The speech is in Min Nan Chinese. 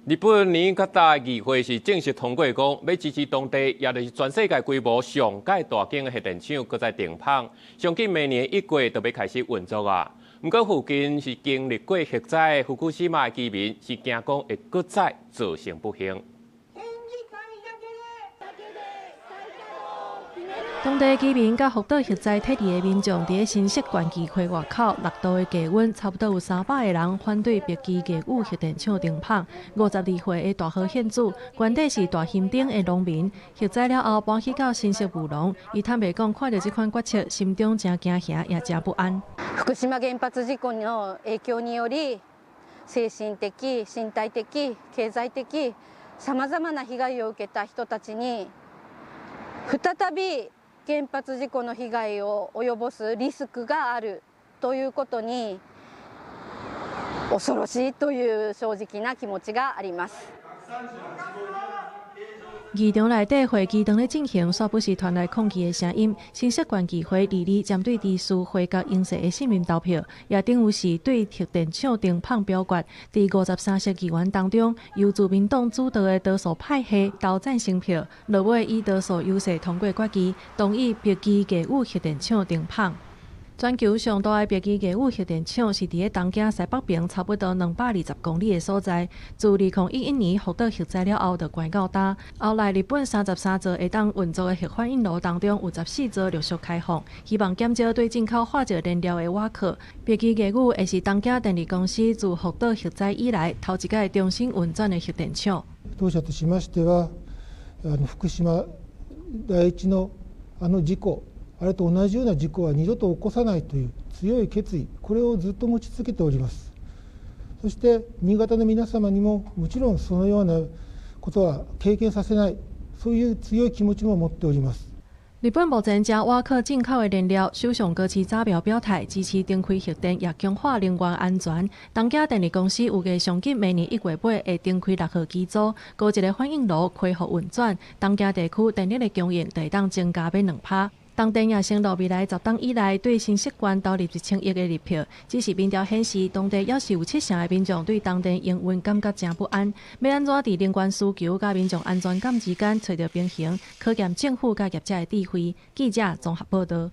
日本新潟議會是正式通過講，欲支持當地，也就是全世界規模上蓋大間的核電廠，閣再停麭。上緊明年一月就欲開始運作啊。毋過附近是經歷過核災的福島縣的居民，是驚講會閣再造成不幸。當地居民佮福島核災撤離的民眾，佇咧新潟縣議會外口6度的低溫，差不多有300個人反對碧岐藝羽核電廠停麭。52歲的大河憲子，原底是大興町的農民，核災了後搬去到新潟務農。伊坦白講，看著這款決策，心中誠驚嚇，也誠不安。福島原発事故の影響により、精神的、身體的、経済的、さまざまな被害を受けた人たちに、再び原発事故の被害を及ぼすリスクがあるということに恐ろしいという正直な気持ちがあります。議場內底會議當咧進行，煞不時傳來抗議的聲音。新潟縣議會二二針對知事回閣應勢的信任投票，也等於是對核電廠停麭表決。佇53席議員當中，由自民黨主導的多數派系投贊成票，落尾以多數優勢通過決議，同意碧岐藝羽核電廠停麭。全球上大的碧岐藝羽核電廠是佇咧東京西北爿差不多220公里的所在。自2011年福島核災了後，就關到今。後來日本33座會當運作的核反應爐當中，有14座陸續開放，希望減少對進口化石燃料的倚靠。碧岐藝羽會是東京電力公司自福島核災以來頭一擺重新運轉的核電廠。当社としましては、福島第一のあの事故、あれと同じような事故は二度と起こさないという強い決意、これをずっと持ち続けております。そして新潟の皆様にももちろんそのようなことは経験させない、そういう強い気持ちも持っております。日本目前誠倚靠進口的燃料，首相高市早苗表態支持重開核電，也強化能源安全。東京電力公司預計上緊明年1月尾會重開6號機組，閣一个反應爐恢復運轉，東京地區電力的供應就會當增加欲2趴。東電也承諾未來10冬以內對新潟縣投入1000億的入票，只是民調顯示，當地猶是有七成的民眾對東電營運感覺誠不安。欲按怎佇能源需求佮民眾安全感之間揣著平衡，考驗政府佮業者的智慧。記者綜合報導。